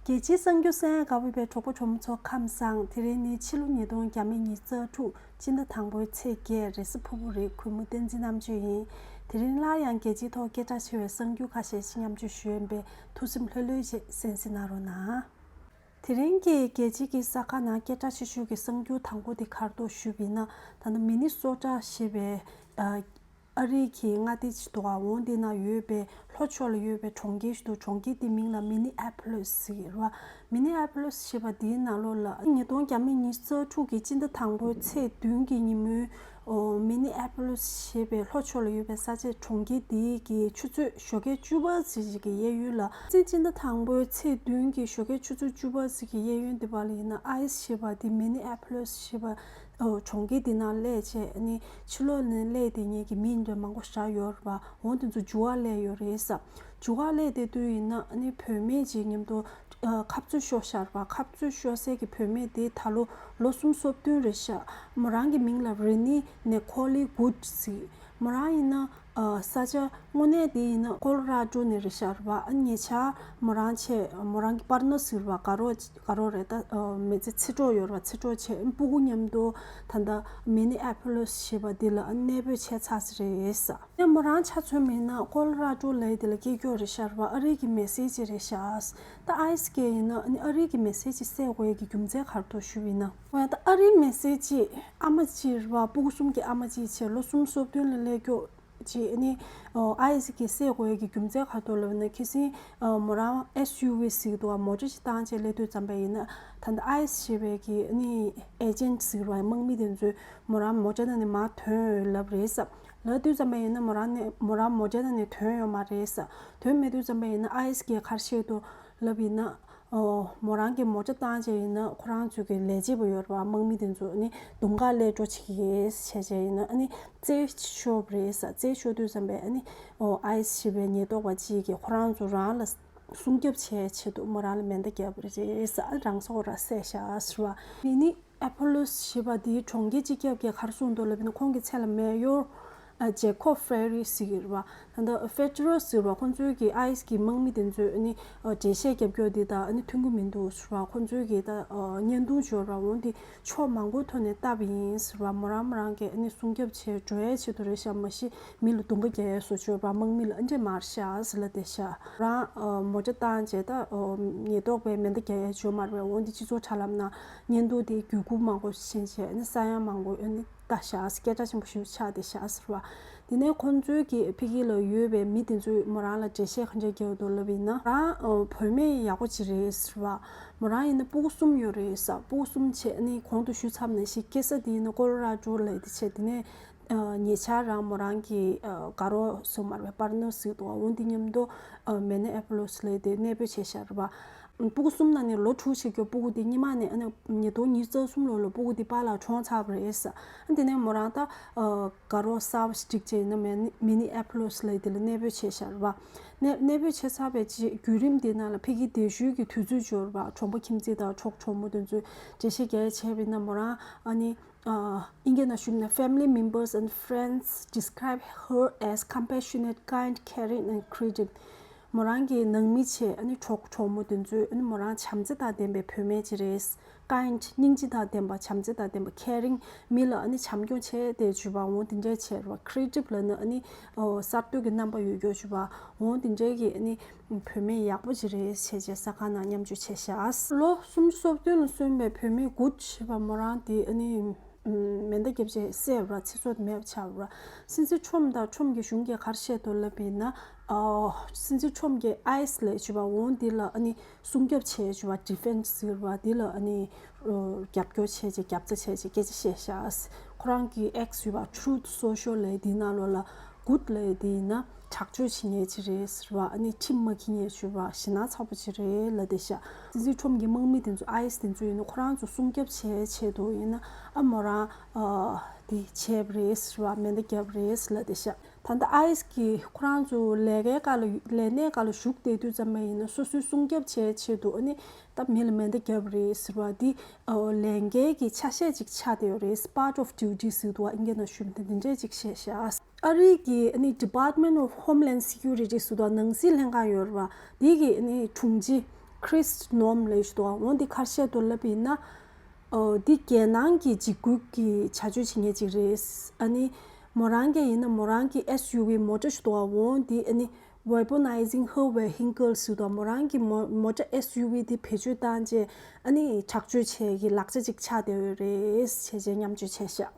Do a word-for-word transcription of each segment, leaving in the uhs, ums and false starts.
རྒྱལ་སྤྱིའི་གསར་འགྱུར་གསན་ག་བར་བའི་གྲོགས་པོ་གྲོགས་མོ་ཚོ་ཁམས་བཟང་། དེ་རིང་ནི་ཕྱི་ལོ་ཉིས་སྟོང་ཉི་ཤུ་རྩ་དྲུག་སྤྱི་ཟླ་དང་པོའི་ཚེས་བརྒྱད་རེས་གཟའ་ཕུར་བུ་རེད། གུས་མོ་བསྟན་འཛིན་རྣམ་དཔྱོད་ཡིན། དེ་རིང་སླར་ཡང་རྒྱལ་སྤྱིའི་ཐོག་སྐད་གྲགས་ཆེ་བའི་གསར་འགྱུར་ཁ་ཤས་ཤིག་མཉམ་སྤྱོད་ཞུ་ཡོད་པས་ཐུགས་སེམས་ལྷོད་ལྷོད་བྱས་གསན་གཟིགས་གནང་རོགས་གནང་། དེ་རིང་གི་རྒྱལ་སྤྱི་གི་གསར་ཁང་ནང་སྐད་གྲགས་ཆེ་ཤོས་ཀྱི་གསར་འགྱུར་དང་པོ་དེ་ག་རེ་འདུག་ཞུས་པ་ཡིན་ན། ད་ལྟ་མི་ནི་སོ་ཊ་ཞེས་པའི་ཨ་རིའི་གི་མངའ་སྡེ་ཞིག་འདུག་ག་འོ་འདི་ན་ཡོད་པའི་ལྷོ་ཕྱོགས་ལ་ཡོད་པའི་གྲོང་ཁྱེར་ཞིག་འདུག་གྲོང་ཁྱེར་དེའི་མིང་ལ་མི་ནི་ཨེ་པོ་ལིས་ཟེར་གྱི་རེད་བ། མི་ནི་ཨེ་པོ་ལིས་ཞེས་པ་དེའི་ནང་ལོགས་ལ་ཉིས་སྟོང་ཉི་ཤུ་རྩ་དྲུག་གི་སྤྱི་ཟླ་དང་པོའི་ཚེས་བདུན་གྱི་ཉིན་མོའི་ཨོ་མི་ནི་ཨེ་པོ་ལིས་ཞེས་པའི་ལྷོ་ཕྱོགས་ལ་ཡོད་པའི་ས་ཆའི་གྲོང་ཁྱེར་དེའི་གི་ཆུ་ཚོད་ཞོགས་ཀའི་བཅུ་པ་ཙམ་ཞིག་གི་གཡས་གཡོན་ལ། སྤྱི་ཟླ་དང་པོའི་ཚེས་བདུན་གྱི་ཞོགས་ཀའི་ཆུ་ཚོད་བཅུ་པ་ཙམ་གྱི་གཡས་གཡོན་དེ་བར་ལ་ཡིན་ན་ཨའི་སི་ཞེས་པ་དེ་མི་ནི་ཨེ་པོ་ལིས་ཞེས་པ་ཨོ་གྲོང་ཁྱེར་དེ་ནང་སླེབས་བྱས་ནི་ཕྱི་ལོགས་ནས་སླེབས་དེ་ཉིད་ཀྱི་མི་འདྲ་མང་པོ་ཞིག་ཡོད་རེད་པ། འོ་དེ་ཚོ་འགྱུར་བ་སླེབས་ཡོད་རེད་ས། འགྱུར་བ་སླེབས་དེ་དུས་ཡིན་ན་ནི་བུད་མེད་ཅིག་མཉམ་དུ་ཨ་ཁ་རྩོད་ཤོར་ཤག་རེད་པ། ཁ་རྩོད་ཤོར་སའི་གི་བུད་མེད་དེ་ད་ལོ་ལོ་སུམ་ཅུ་སོ་བདུན་རེད་ཤག་མོ་རང་གི་མིང་ལ་རེ་ནི་ནེ་ཁོ་ལི་གུད་ཟེར། མོ་རང་ཡིན་ན་ཨ་ས་ཆ་དངོས་གནས་དེ་ཡིན་ན་ཀོ་ལོ་ར་ཌོ་ནས་རེད་ཤག་རེད་པ། ཨ་ཉེ་ཆར་མོ་རང་ཆེ་མོ་རང་གི་པར་ནར་ཟེར་བ་དགའ་རོགས་དགའ་རོགས་རེད། ད་ཨ་མི་ཚེ་ཚེ་གྲོགས་ཡོད་རེད་པ། ཚེ་གྲོགས་ཆེ་སྤུ་གུ་མཉམ་དུ་ད་ལྟ་མི་ནི་ཨེ་པོ་ལིས་ཞེས་པ་འདི་ལ་ཨ་གནས་སྤོས་བྱས་ཚར་ས་རེད་ས། ཡང་མོ་རང་ཆ་མཚོན་མིན་ན་ཀོ་ལོ་ར་ཌོ་ལབ་དེ་ལ་སྐྱེས་མགྱོགས་རེད་ཤག་རེད་པ། ཨ་རི་གི་མི་སེར་ཅིག་རེད་ཤག་ད་ཨའི་སི་གི་ཡིན་ན་ཨ་རི་གི་མི་སེར་ཅིག་བསད་དགོས་ཡས་ཀྱི་རྒྱུ་མཚན་ག་རེ་འདུག་ཞུས་པ་ཡིན་ན། འོ་ཡ་ད་ཨ་རིའི་མི་སེར་ཅིག་ཨ་མ་ཅིག་རེད་པ། སྤུ་གུ་གསུམ་གྱི་ཨ་མ་ཅིག་བྱས་ལོ་སུམ་ཅུ་སོ་བདུན་ལ་སླེབས་མགྱོགས་ཅིག་ཨ་ནི་ཨའི་སི་གིས་བསད་དགོས་ཡས་ཀྱི་རྒྱུ་མཚན་ག་རེ་འདུག་ལབ་ན། ཁ་སང་མོ་རང་ཨེ་སི་ཡུ་ཝི་ཟེར་གྱི་འདུག་པ། མོ་ཊ་ཅིག་བཏང་བྱས་སླེབས་དུས་ཙམ་པ་ཡིན་ན་ད་ལྟ་ཨའི་སི་ཞེས་པའི་གི་ཨ་ནི་ཨེ་ཇེན་ཊི་ཟེར་བ་དམག་མི་དེ་ཚོས་མོ་རང་མོ་ཊ་ནང་ནས་མར་ཐོན་ཡོད་ལབ་རེད་ས། ལབ་དུས་ཙམ་པ་ཡིན་ན་མོ་རང་ནས་མོ་རང་མོ་ཊ་ནང་ནས་ཐོན་ཡོད་མ་རེད་ས། ཐོན་མེད་དུས་ཙམ་པ་ཡིན་ན་ཨའི་སི་གིས་ག་རེ་བཤད་འདུག་ལབ་ཡིན་ན། ཨོ་མོ་རང་གིས་མོ་ཊ་བཏང་བྱས་ཡིན་ན་ཁོ་རང་ཚོའི་གི་ལས་བྱེད་པ་ཡོད་རེད་པ། དམག་མི་དེ་ཚོ་ནི་དུང་དཀར་སླེབས་འགྲོ་བྱེད་ཀྱི་ཡིན་བྱས་བྱས་ཡིན་ན་ཨ་ནི་རྩད་ཤོར་བ་རེད་ས། རྩད་ཤོར་དུས་ཙམ་པས་ཨ་ནི་ཨོ་ཨའི་སི་ཞེས་པའི་ཉེན་རྟོག་པ་གཅིག་གིས་ཁོ་རང་ཚོ་རང་ལ་སྲུང་སྐྱོབ་བྱེད་ཆེད་དུ་མོ་རང་ལ་མེ་མདའ་བརྒྱབ་པ་རེད་ས། རང་སྲོག་རང་བསད་བཞག་ཟེར་བ། མི་ནི་ཨེ་པོ་ལིས་ཞེས་པ་དེའི་གྲོང་ཁྱེར་སྤྱི་ཁྱབ་ཀྱིས་ག་རེ་གསུངས་འདུག་ལབ་ན། ཁོང་གི་མཚན་ལ་མེ་ཡོར་ཨ་ཇེ་ཁོབ་ཧྥེ་རི་ཟེར་གྱི་རེད་པ། ད་ལྟ་ཧྥེ་ཌེ་རལ་ཟེར་བ་ཁོང་ཚོའི་གི་ཨའི་སི་གི་དམག་མི་དེ་ཚོས་ཨ་ནི་ཨ་འགྲེལ་བཤད་རྒྱབ་སྐྱོར་འདི་དང་ཨ་ནི་མཐུན་གྱི་མི་འདུག་ཟེར་བ། ཁོང་ཚོའི་གི་ད་ཨ་བརྙན་ཐུང་འབྱོར་བ་འོང་དེ་ཕྱོགས་མང་པོའི་ཐོག་ནས་བཏབ་པ་ཡིན་ཟེར་བ། མོ་རང་མོ་རང་གི་ཨ་ནི་སྲུང་སྐྱོབ་བྱས་འགྲོ་ཡའི་ཆེད་དུ་རེད་ཤག་མ་གཞི་མི་ལ་དུང་དཀར་རྒྱག་ཡས་བཟོ་བཅོས་པ་དམག་མི་ལ་ཨ་འདྲས་མ་རེད་ཤག་ཟེར་ལབ་བསྡད་ཤག་རང་ཨ་མོ་ཊ་བཏང་བྱས་ད་ཨ་ཉེན་རྟོག་པས་མེ་མདའ་རྒྱག་ཡས་བྱོས་མ་རེད་པས། འོ་འདི་སྤྱི་ཚོགས་དྲ་ལམ་ནང་བརྙན་ཐུང་དེ་བརྒྱུད་སྐུར་མང་པོ་ཕྱིན་བྱས་ཨ་ནི་ས་ཡ་མང་པོ་ཨ་ནི་ལྟ་ཤག་སྐད་གྲགས་ཆེན་པོ་ཞིག་ཆགས་བསྡད་ཤག་ཟེར་བ། དེ་ནས་ཁོང་ཚོའི་གི་ཕ་གི་ལ་ཡོད་པའི་མི་དེ་ཚོས་མོ་རང་ལ་འགྲེལ་བཤད་ག་འདྲས་རྒྱག་འདུག་ལབ་ཡིན་ན། རང་ཨ་བུད་མེད་ཡག་པོ་ཅིག་རེད་ཟེར་བ། མོ་རང་ཡིན་ན་སྤུ་གུ་གསུམ་ཡོད་རེད་ས། སྤུ་གུ་གསུམ་བྱས་ཨ་ནི་གོང་དུ་ཞུས་ཚར་བ་ནང་བཞིན་སྐྱེས་ས་དེ་ཡིན་ན་ཀོ་ལོ་ར་ཌོ་ལབ་དེ་བྱས། དེ་ནས་ཨ་ཉེ་ཆར་རང་མོ་རང་གི་ཨ་དགའ་རོགས་སུ་མ་རེད་པ། པར་ནར་ཟེར་འདུག་པ། འོ་འདི་མཉམ་དུ་ཨ་མི་ནི་ཨེ་པོ་ལིས་ལབ་དེ་གནས་སྤོས་བྱས་བཞག་རེད་པ། སྤུ་གུ་གསུམ་ནང་ནས་ལོ་དྲུག་བྱེད་རྒྱུ་སྤུ་གུ་དེ་སྔོན་མ་ནས་ཨ་ནི་ཉིས་སྟོང་ཉི་ཤུ་རྩ་གསུམ་ལོ་ལ་སྤུ་གུ་དེ་པཱ་ལགས་གྲོངས་ཚར་བ་རེད་ས། ཨ་དེ་ནས་མོ་རང་ད་ཨ་དགའ་རོགས་གསར་པ་ཞིག་བསྒྲིགས་བྱས་ཡིན་ན་མི་ནི་མི་ནི་ཨེ་པོ་ལིས་ལབ་དེ་ལ་གནས་སྤོས་བྱས་བཞག་རེད་པ། གནས་གནས་སྤོས་བྱས་ཚར་བའི་རྗེས་བརྒྱུད་རིམ་དེ་ནང་ལ་ཕ་གི་གདན་ཞུའི་གི་དུས་ཚོད་འབྱོར་བ། གྲོགས་པོ་ཁྱིམ་མཚེས་དང་གྲོགས་གྲོགས་མོ་དེ་ཚོས་འགྲེལ་བཤད་རྒྱག་ཡས་བྱས་པ་ཡིན་ན་མོ་རང་ཨ་ནི། ཨ་ཨིན་སྐད་ནང་ཞུས་ན། Family members and friends describe her as compassionate, kind, caring and creative. མོ་རང་གི་ནང་མི་བྱས་ཨ་ནི་གྲོགས་གྲོགས་མོ་དེ་ཚོས་ཨ་ནི་མོ་རང་བྱམས་བརྩེ་དང་ལྡན་པའི་བུད་མེད་ཅིག་རེད། Kind སྙིང་རྗེ་དང་ལྡན་པ། བྱམས་བརྩེ་དང་ལྡན་པ། Caring མི་ལ་ཨ་ནི་བྱམས་སྐྱོང་བྱས་ཏེ་བྱུས་པ་འོང་དེ་འདྲས་བྱས་རེད་པ། Creative ལབ་ན་ཨ་ནི་ཨོ་གསར་གཏོད་ཀྱི་རྣམ་པ་ཡོད་རྒྱུ་བྱུས་པ་འོང་དེ་འདྲས་ཀྱི་ཨ་ནི། བུད་མེད་ཡག་པོ་ཅིག་རེད་བྱས་བྱས་གསར་ཁང་ནང་མཉམ་སྤྱོད་བྱས་ཤག་ལོ་སུམ་ཅུ་སོ་བདུན་ལ་སོན་པའི་བུད་མེད་གུད་ཞེས་པ་མོ་རང་དེ་ཨ་ནི་མེ་མདའ་བརྒྱབ་བྱས་བསད་པ་ར། ཚེ་སྲོག་དེ་མེད་པ་ཆགས་པ་ར། སྲིད་འཛིན་ཁྲོམ་དང་ཁྲོམ་གྱི་གཞུང་གིས་ག་རེ་བཤད་འདུག་ལབ་པ་ཡིན་ན། ཨ་སྲིད་འཛིན་ཁྲོམ་གྱིས་ཨའི་སི་ལབ་བྱས་པ་འོང་དེ་ལ་ཨ་ནི་སྲུང་སྐྱོབ་བྱས་བྱས་པ། Defense ཟེར་བ་དེ་ལ་ཨ་ནི་རྒྱབ་སྐྱོར་བྱས་བྱས་རྒྱབ་རྩ་བྱས་བྱས་སྐད་ཆ་བཤད་ཤག་ཁོ་རང་གི་X ཞུས་པ་Truth Social ལབ་དེའི་ནང་ལོགས་ལ། གུད་ལབ་དེ་ཡིན་ན་དྲག་སྤྱོད་བྱེད་མཁན་ཅིག་རེད་ཟེར་བ། ཨ་ནི་ཁྲིམས་མ་འཁྱེར་མཁན་ཞུ་བ་ཞེད་སྣང་ཚ་པོ་ཅིག་རེད་ལབ་བསྡད་ཤག་སྲིད་འཛིན་ཁྲོམ་གྱི་དམག་མི་དེ་ཚོ་ཨའི་སི་དེ་ཚོ་ཡིན་ན་ཁོ་རང་ཚོ་སྲུང་སྐྱོབ་བྱེད་ཆེད་དུ་ཡིན་ན་ཨ་མོ་རང་ཨ་དེ་བྱས་པ་རེད་ཟེར་བ། མེ་མདའ་བརྒྱབ་པ་རེད་ལབ་བསྡད་ཤག་ད་ལྟ་ཨའི་སི་གིས་ཁོ་རང་ཚོ་ལས་ཀའི་སྐབས་ལ་ལས་གནས་སྐབས་ལ་བཞུགས་བསྡད་དུས་ཙམ་པ་ཡིན་ན་སོ་སོའི་སྲུང་སྐྱོབ་བྱེད་ཆེད་དུ་ཨ་ནི་ད་མི་ལ་མེ་མདའ་བརྒྱབ་པ་རེད་ཟེར་བ་དེ་ཨ་ལས་འགན་གྱི་ཆ་ཤས་ཅིག་ཆགས་བསྡད་ཡོད་རེད། Part of duty ཟེར་འདུག་པ། ཨིན་སྐད་ནང་ཞུས་པ་དེ་འདྲས་ཅིག་བཤད་ཤག་ཨ་རི་གི་ཨ་ནི་Department of Homeland Security ཟེར་དུས་ནང་སྲིད་ལྷན་ཁང་ཡོད་རེད་པ། དེ་གི་ཨ་ནི་དྲུང་ཆེ་ Chris Noem ལབ་ཞིག་འདུག་འོ་འདི་ག་རེ་བཤད་འདུག་ལབ་པ་ཡིན་ན། འོ་འདི་རྒྱལ་ནང་གི་འཇིགས་སྐུལ་གྱི་བྱ་སྤྱོད་བྱེད་མཁན་ཅིག་རེད། ཨ་ནི་མོ་རང་གིས་ཡིན་ན་མོ་རང་གི་S U V མོ་ཊ་ཞིག་འདུག་འོ་འདི་ཨ་ནི་weaponizing her vehicle ཟེར་འདུག་མོ་རང་གི་མོ་མོ་ཊ་S U V དེ་བེད་སྤྱོད་བཏང་རྗེས་ཨ་ནི་དྲག་སྤྱོད་བྱེད་ཀྱི་ལག་ཆ་ཅིག་ཆགས་བསྡད་ཡོད་རེད་ཟེར་བྱས་མཉམ་སྤྱོད་བྱས་ཤག་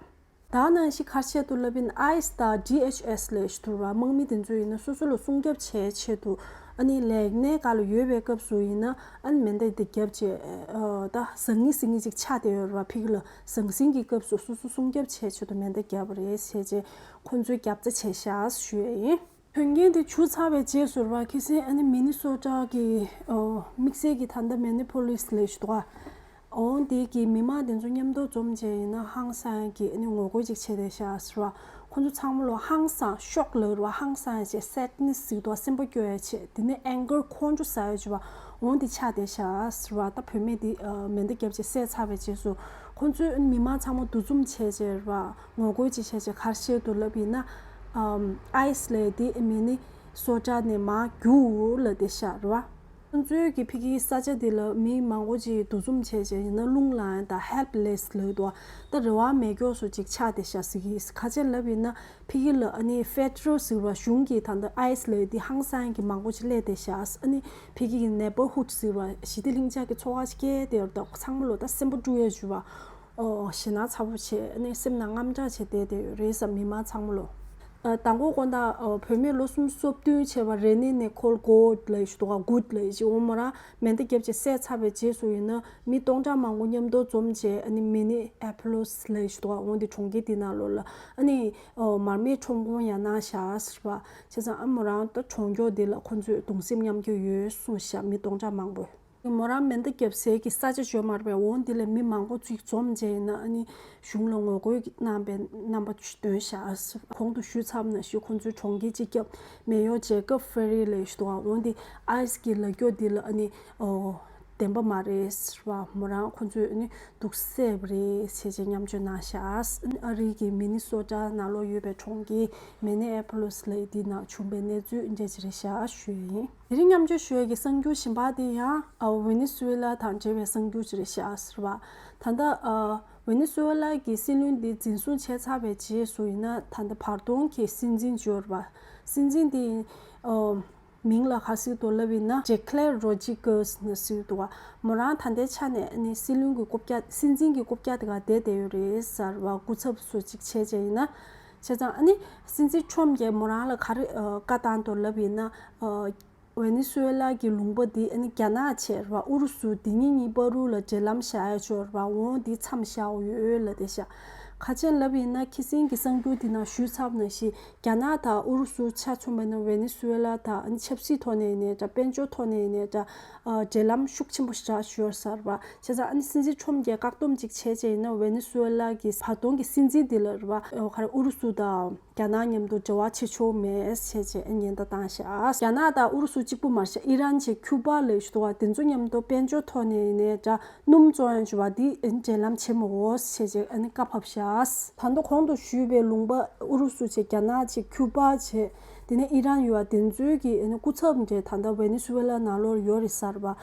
ད་ནང་བཞིན་ག་རེ་བཤད་འདུག་ལབ་པ་ཡིན་ན་ཨའི་སི་དང་ཌི་ཨེཆ་ཨེ་སི་ལབ་ཞིག་འདུག་ར། དམག་མི་དེ་ཚོ་ཡིན་ན་སོ་སོ་ལ་སྲུང་སྐྱོབ་བྱེད་ཆེད་དུ་ཨ་ནི་ལས་གནས་སྒང་ལ་ཡོད་པའི་སྐབས་སུ་ཡིན་ན་ཨ་ནི་མེ་མདའ་དེ་བརྒྱབ་བྱས་ཨ་ད་ཟང་ངི་ཟིང་ངི་ཅིག་ཆགས་བསྡད་ཡོད་ར། ཕ་གི་ལ་ཟང་ཟིང་གི་སྐབས་སུ་སོ་སོ་སྲུང་སྐྱོབ་བྱེད་ཆེད་དུ་མེ་མདའ་བརྒྱབ་པ་རེད་ཟེར་བྱས་ཁོང་ཚོས་རྒྱབ་རྩ་བྱས་ཤག་ཞུ་ཡས་ཡིན། དོན་རྐྱེན་དེ་བྱུང་ཚར་བའི་རྗེས་སུ་ར། ཁ་སང་ཨ་ནི་མི་ནི་སོ་ཊ་གི་ཨོ་དམིགས་བསལ་གྱི་ད་ལྟ་མི་ནི་པོ་ལིས་ལབ་ཞིག་འདུག་ག་འོ་དེ་གི་མི་མང་དེ་ཚོ་མཉམ་དུ་འཛོམས་བྱས་ཡིན་ན་ཧང་སང་གི་ཨ་ནི་ངོ་རྒོལ་ཅིག་བྱས་བསྡད་ཤག་ཟེར་བ། ཁོ་ཚོ་ཚང་མ་ལོ་ཧང་སང་ཤོག་ལབ་ར་བ། ཧང་སང་ཡ་བྱས་སེད་ནེ་སི་ཟེར་གྱི་འདུག་ག་སེམས་པ་སྐྱོ་ཡ་བྱས། དེ་ནས་ཨེང་གར་ཁོང་ཁྲོ་ཟ་ཡ་བྱས་བ། འོ་དེ་ཆགས་བསྡད་ཤག་ཟེར་བ། ད་བུད་མེད་དེ་ཨ་མེ་མདའ་བརྒྱབ་བྱས་བསད་ཚར་བའི་རྗེས་སུ་ཁོ་ཚོས་ཨ་ནི་མི་མང་ཚང་མ་འདུ་འཛོམས་བྱས་བྱས་ར་བ། ངོ་རྒོལ་ཅིག་བྱས་བྱས་ག་རེ་བཤད་འདུག་ལབ་པ་ཡིན་ན། ཨམ་ཨའི་སི་ལབ་དེ་མི་ནི་སོ་ཊ་ནས་མར་རྒྱུགས་ལབ་བསྡད་ཤག་ར་བ། ཁོང་ཚོའི་གི་ཕ་གིའི་ས་ཆ་དེ་ལ་མི་མང་པོ་ཅིག་འདུ་འཛོམས་བྱས་བྱས་ཡིན་ན་རླུང་ལངས་ཡ་དང་ཧེལ་པ་ལེ་སི་ལབ་འདུག་ད་རེ་བ་མེད་མཁན་བཟོ་ཅིག་ཆགས་བསྡད་ཤག་ཟེར་གི། ག་རེ་བྱས་ལབ་པ་ཡིན་ན་ཕ་གི་ལ་ཨ་ནི་ཕེ་ཌེ་རལ་ཟེར་བ་གཞུང་གི་ད་ལྟ་ཨའི་སི་ལབ་དེ་ཧང་སང་གི་མང་པོ་ཅིག་སླེབས་བསྡད་ཤག་ཨ་ནི་ཕ་གི་གི་ནེ་བར་ཧུད་ཟེར་བ་ཞི་བདེ་ལྷིང་འཇགས་ཀྱི་འཚོ་བ་ཞིག་སྐྱེལ་བསྡད་ཡོད་རེད། ད་ཚང་མ་ལོ་ད་སེམས་པ་དཀྲུག་ཡ་བྱས་བ། ཨོ་ཞེད་སྣང་ཚ་པོ་བྱས་ནས་སེམས་ནང་དངངས་སྐྲག་བྱས་བསྡད་བསྡད་ཡོད་རེད་ཟེར། མི་མང་ཚང་མ་ལོ། ཨ་མདང་དགོང་དག་ཨ་བུད་མེད་ལོ་སུམ་ཅུ་སོ་བདུན་བྱས་པ་རེ་ནེ་ནེ་ཁོལ་གྷོཌ་ལབ་ཞིག་འདུག་ག་གྷོཌ་ལབ་ཞིག་འོ་མོ་རང་མེ་མདའ་བརྒྱབ་བྱས་བསད་ཚར་བའི་རྗེས་སུ་ཡིན་ན་མི་སྟོང་ཕྲག་མང་པོ་མཉམ་དུ་འཛོམས་བྱས་ཨ་ནི་མི་ནི་ཨེ་པོ་ལིས་ལབ་ཞིག་འདུག་ག་འོ་འདི་གྲོང་ཁྱེར་འདི་ནང་ལོགས་ལ་ཨ་ནི་ཨོ་མར་མེ་ཁྲོམ་སྐོང་ཡང་གནང་ཤག་ཟེར་བ། བྱས་ཙང་ཨ་མོ་རང་ད་གྲོང་ཁྱེར་འདི་ལ་ཁོ་ཚོས་གདུང་སེམས་མཉམ་སྐྱེད་ཡོད་གསུངས་ཤག་མི་སྟོང་ཕྲག་མང་པོས། མོ་རང་མེ་མདའ་བརྒྱབ་སའི་གི་ས་ཆ་ཡོད་མ་རེད་པས། འོ་འདི་ལ་མི་མང་པོ་ཅིག་འཛོམས་བྱས་ཡིན་ན་ཨ་ནི་གཞུང་ལ་ངོ་རྒོལ་གནང་པའི་རྣམ་པ་སྟོན་ཤག་གོང་དུ་ཞུས་ཚར་བ་ནང་བཞིན་ཁོང་ཚོའི་གྲོང་ཁྱེར་སྤྱི་ཁྱབ་མེ་ཡོར་ཇེ་ཀབ་ཧྥེ་རི་ལབ་ཞིག་འདུག་འོ་འདི་ཨའི་སི་གི་ལ་རྒྱོ་འདི་ལ་ཨ་ནི་ཨོ་བདེན་པ་མ་རེད་ཟེར་བ། མོ་རང་ཁོང་ཚོས་ཨ་ནི་སྡུག་བསྔལ་རེད་ཟེར་བྱས་མཉམ་སྤྱོད་གནང་ཤག་ཨ་རི་གི་མི་ནི་སོ་ཊ་ནང་ལོགས་ཡོད་པའི་གྲོང་ཁྱེར་མེ་ནེ་ཨེ་པོ་ལིས་ལབ་འདི་ནང་བྱུང་པའི་གནས་ཚུལ་འདི་འདྲ་ཅིག་རེད་ཤག་ཞུ་ཡ་ཡིན། དེ་རིང་མཉམ་སྤྱོད་ཞུ་ཡས་ཀྱི་གསར་འགྱུར་གཞན་པ་དེ་ཡང་ཨ་ཝེ་ནེ་སུ་ཝེ་ལ་དང་འབྲེལ་བའི་གསར་འགྱུར་ཅིག་རེད་ཤག་ཟེར་བ། ད་ལྟ་ཨ་ཝེ་ནེ་སུ་ཝེ་ལ་གི་སྲིད་བློན་འདི་འཛིན་བཟུང་བྱས་ཚར་བའི་རྗེས་སུ་ཡིན་ན་ད་ལྟ་བར་སྟོང་གི་སྲིད་འཛིན་ཅིག་ཡོད་རེད་པ། སྲིད་འཛིན་འདི་ཨ་མིང་ལ་ག་ཟེར་འདུག་ལབ་ཡིན་ན་ཇེ་ཀླེར་རོ་ཇི་གྷར་ཟེར་འདུག་པ། མོ་རང་ད་ལྟའི་ཆ་ནས་ཨ་ནི་སྲིད་བློན་གྱི་རྐུབ་བཀྱག་སྲིད་འཛིན་གྱི་རྐུབ་བཀྱག་དེ་ག་བསྡད་བསྡད་ཡོད་རེད་ཟེར་བ། སྐུ་ཚབ་བཟོ་ཅིག་བྱས་བྱས་ཡིན་ན། བྱས་ཙང་ཨ་ནི་སྲིད་འཛིན་ཁྲོམ་གྱིས་མོ་རང་ལ་ག་རེ་ཨ་བཀའ་བཏང་འདུག་ལབ་ཡིན་ན། ཨ་ཝེ་ནེ་སུ་ཝེ་ལ་གི་ལུང་པ་འདི་ཨ་ནི་རྒྱ་ནག་བྱས་རེད་པ། ཨུ་རུ་སུ་འདི་གཉིས་གཉིས་བར་དུ་ལ་འབྲེལ་ལམ་བཞག་ཡ་ཅིག་ཡོད་རེད་པ། འོ་འདི་མཚམས་བཞག་ཡོད་ལབ་བསྡད་ཤག་ག་རེ་བྱས་ལབ་ཡིན་ན་ཁ་སང་གི་གསར་འགྱུར་འདི་ནང་ཞུས་ཚར་བ་ནང་བཞིན་རྒྱ་ནག་དང་ཨུ་རུ་སུ་ཆ་མཚོན་པ་ཡིན་ན་ཝེ་ནེ་སུ་ཝེ་ལ་དང་ཨ་ནི་ཆབ་སྲིད་ཐོག་ནས་ཡིན་ནའི་འདྲ། དཔལ་འབྱོར་ཐོག་ནས་ཡིན་ནའི་འདྲ། ཨ་འབྲེལ་ལམ་ཤུགས་ཆེན་པོ་ཞིག་ཡོད་ས་རེད་པ། བྱས་ཙང་ཨ་ནི་སྲིད་འཛིན་ཁྲོམ་གྱིས་བཀག་སྡོམ་ཅིག་བྱས་བྱས་ཡིན་ན་ཝེ་ནེ་སུ་ཝེ་ལ་གི་བར་སྟོང་གི་སྲིད་འཛིན་འདི་ལ་རེད་པ། ཨ་ག་རེ་ཨུ་རུ་སུ་དང་རྒྱ་ནག་མཉམ་དུ་འབྲེལ་བ་བྱེད་ཆོག་མེད་བྱས་བྱས་ཉེན་བརྡ་བཏང་ཤག་རྒྱ་ནག་དང་ཨུ་རུ་སུ་གཅིག་པུ་མ་རེད་ཤག་ཨི་རན་བྱས་ཁྱུ་པ་ལབ་ཞིག་འདུག་པ། དེ་ཚོ་མཉམ་དུ་དཔལ་འབྱོར་ཐོག་ནས་ཡིན་ནའི་འདྲ། སྣུམ་བཙོང་ཡ་བྱས་པ་འདི་འབྲེལ་ལམ་བྱེད་མི་འོས་བྱས་བྱས་ཨ་ནི་བཀའ་ཕབ་ཤག་ད་ལྟ་གོང་དུ་ཞུས་པའི་ལུང་པ་ཨུ་རུ་སུ་བྱས་རྒྱ་ནག་བྱས་ཁྱུ་པ་བྱས་དེ་ནས་ཨི་རན་ཡོད་པ་དེ་ཚོའི་གི་ཨ་ནི་སྐུ་ཚབ་འདྲ་ད་ལྟ་ཝེ་ནེ་སུ་ཝེ་ལ་ནང་ལོགས་ཡོད་རེད་ས་རེད་པ།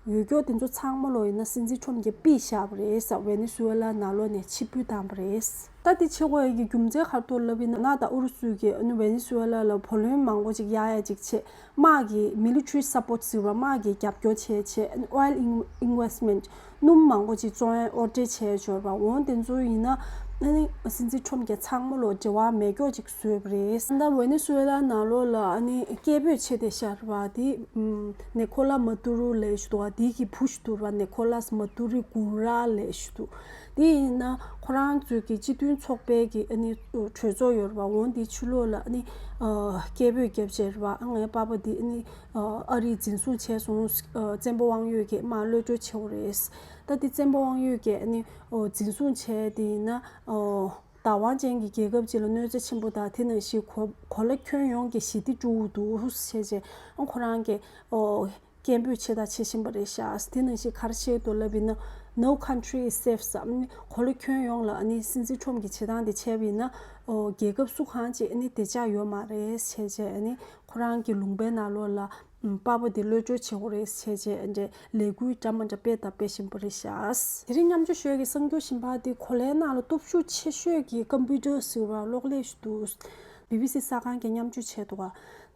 ཡོད་རྒྱུ་དེ་ཚོ་ཚང་མ་ལོ་ཡིན་ན་སྲིད་འཛིན་ཁྲོམ་གྱིས་ཕུད་བཞག་པ་རེད་ཟེར། ཝེ་ནེ་སུ་ཝེ་ལ་ནང་ལོགས་ནས་ཕྱིར་འབུད་བཏང་པ་རེད། ད་དེ་བྱེད་དགོས་ཡ་གི་རྒྱུ་མཚན་ག་རེ་འདུག་ལབ་ཡིན་ན་རྒྱ་ནག་དང་ཨུ་རུ་སུ་གིས་ཨ་ནི་ཝེ་ནེ་སུ་ཝེ་ལ་ལ་བུ་ལོན་མང་པོ་ཅིག་གཡར་ཡ་ཅིག་བྱས། དམག་གི་military support ཟེར་བ་དམག་གི་རྒྱབ་སྐྱོར་བྱས་བྱས། ཨ་ནི་oil in- investment སྣུམ་མང་པོ་ཅིག་བཙོང་ཡ་ཨོར་ཌར་བྱས་ཡོད་པ། འོ་དེ་ཚོ་ཡིན་ན་ཨ་ནི་སྲིད་འཛིན་ཁྲོམ་གྱིས་ཚང་མ་ལོ་འབྲེལ་བ་མེད་སྐྱོ་ཅིག་བཟོས་པ་རེད། ད་ཝེ་ནེ་སུ་ཝེ་ལ་ནང་ལོགས་ལ་ཨ་ནི་སྐད་འབོད་བྱས་བསྡད་ཤག་རེད་པ། དེ་ཨམ་ནེ་ཁོ་ལ་མ་ཏུ་རུ་ལབ་ཞིག་འདུག་པ། དེ་གི་བུ་ཞིག་འདུག་རེད་པ། ནེ་ཁོ་ལ་མ་ཏུ་རུ་གུ་ར་ལབ་ཞིག་འདུག་དེ་ཡིན་ན་ཁོ་རང་ཚོའི་གི་སྤྱི་མཐུན་ཚོགས་པའི་གི་ཨ་ནི་གྲོས་ཚོགས་ཡོད་རེད་པ། འོ་དེ་ཕྱི་ལོགས་ལ་ཨ་ནི་ཨ་སྐད་འབོད་བརྒྱབ་བྱས་རེད་པ། ཨ་ངའི་པ་ཕ་དེ་ཨ་ནི་ཨ་ཨ་རིས་འཛིན་བཟུང་བྱས་སོང་། ཨ་བཙན་པོ་དབང་ཡོད་ཀྱིས་དམག་གློད་གྲོལ་བྱས་པ་རེད། ད་དེ་བཙན་པོ་དབང་ཡོད་ཀྱིས་ཨ་ནི་ཨོ་འཛིན་བཟུང་བྱས་དེ་ཡིན་ན་ཨོ་བདག་དབང་ཅན་གྱི་རྒྱལ་ཁབ་ཅིག་ལ་གནོད་འཚེ་ཆེན་པོ་དང་དེ་ནང་བཞིན་གོ་གོ་ལ་ཁྱོན་ཡོངས་ཀྱི་ཞི་བདེ་དཀྲུག་འདུག་ཟེར་བྱས་ཨ་ཁོ་རང་གིས་ཨོ་སྐད་འབོད་བྱས་དང་བྱེད་བཞིན་པ་རེད་ཤག་དེ་ནང་བཞིན་ག་རེ་བཤད་འདུག་ལབ་ཡིན་ན་No country is safe ཟེར། ཨ་ནི་གོ་ལ་ཁྱོན་ཡོངས་ལ་ཨ་ནི་སྲིད་འཛིན་ཁྲོམ་གྱི་བྱེད་སྟངས་དེ་བྱས་པ་ཡིན་ན་ཨོ་རྒྱལ་ཁབ་སུ་གང་ཅིག་ཨ་ནི་བདེ་འཇགས་ཡོད་མ་རེད་ཟེར་བྱས། ཨ་ནི་ཁོ་རང་གི་ལུང་པའི་ནང་ལོགས་ལ་ པ་པོ་དེ་གློད་བཀྲོལ་བྱེད་དགོས་རེད་བྱས་རྗེས་འདྲ་ལས་འགུལ་འདྲ་མ་འདྲ་སྤེལ་དང་སྤེལ་བཞིན་པ་རེད་ཤག་དེ་རིང་མཉམ་སྤྱོད་ཞུ་ཡས་ཀྱི་གསར་འགྱུར་གཞན་པ་དེ་གོ་ལའི་ནང་ལ་སྟོབས་ཤུགས་ཆེ་ཤོས་ཀྱི་ཀམ་པུ་ཊར་ཟེར་བ་གློག་ཀླད་ཞིག་འདུག་བི་བི་སི་གསར་ཁང་གིས་མཉམ་སྤྱོད་བྱས་འདུག་